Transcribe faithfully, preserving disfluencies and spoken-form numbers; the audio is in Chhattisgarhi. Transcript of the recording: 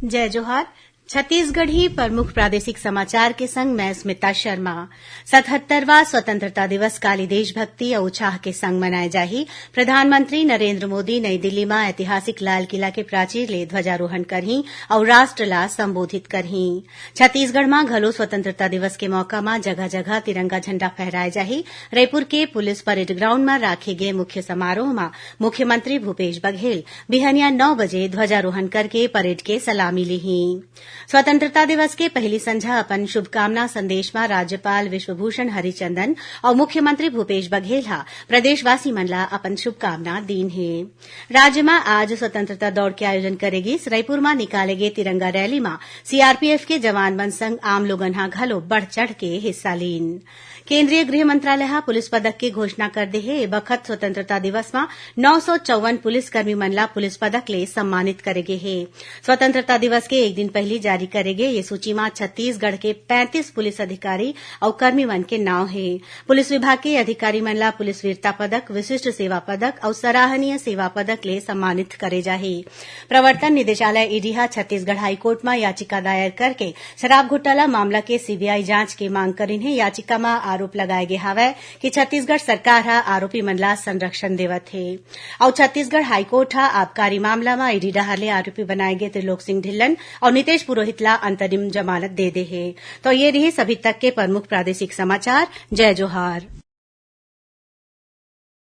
जय जोहार। छत्तीसगढ़ी प्रमुख प्रादेशिक समाचार के संग मैं स्मिता शर्मा। सतहत्तरवां स्वतंत्रता दिवस काली देशभक्ति अउ उत्साह के संग मनाए जाही। प्रधानमंत्री नरेंद्र मोदी नई दिल्ली म ऐतिहासिक लाल किला के प्राचीर ले ध्वजारोहण करहीं अउ राष्ट्र ला संबोधित करहीं। छत्तीसगढ़ म घलो स्वतंत्रता दिवस के मौका म जगह-जगह तिरंगा झंडा फहराए जाही। रईपुर के पुलिस परेड ग्राउंड म राखे गे मुख्य समारोह म मुख्यमंत्री भूपेश बघेल बिहनिया नौ बजे ध्वजारोहण करके परेड के सलामी लीहीं। स्वतंत्रता दिवस के पहिली संझा अपन शुभकामना संदेश म राज्यपाल विश्वभूषण हरिचंदन अउ मुख्यमंत्री भूपेश बघेल ह प्रदेशवासी मन ला अपन शुभकामना दीन हे। राज्य म आज स्वतंत्रता दौड़ के आयोजन करे गिस। रईपुर म निकाले गे तिरंगा रैली म सीआरपीएफ के जवान मन संग आम लोगन ह घलो बढ़ चढ़ के हिस्सा लीन। केंद्रीय गृह मंत्रालय ह पुलिस पदक के घोषणा कर दे हे। ए बखत स्वतंत्रता दिवस म नौ सौ चौवन पुलिसकर्मी मन ला पुलिस पदक ले सम्मानित करे गे हे। स्वतंत्रता दिवस के एक दिन पहिली जारी करे गे ये सूची म छत्तीसगढ़ के पैंतीस पुलिस अधिकारी अउ कर्मी मन के नांव हे। पुलिस विभाग के अधिकारी मन ला पुलिस वीरता पदक, विशिष्ट सेवा पदक अउ सराहनीय सेवा पदक ले सम्मानित करे जाही। प्रवर्तन निदेशालय, ईडी ह छत्तीसगढ़ हाईकोर्ट म याचिका दायर करके शराब घोटाला मामला के सीबीआई जांच के मांग करिन हे। याचिका म आरोप लगाए गे हावय कि छत्तीसगढ़ सरकार ह आरोपी मन ला संरक्षण देवत हे अउ छत्तीसगढ़ हाईकोर्ट ह आबकारी मामला म ईडी डहार ले आरोपी बनाए गे त्रिलोक सिंह ढिल्लन अउ नितेश पुरोहित ला अंतरिम जमानत दे दे हे। तो ये रिहिस अभी तक के प्रमुख प्रादेशिक समाचार। जय जोहार।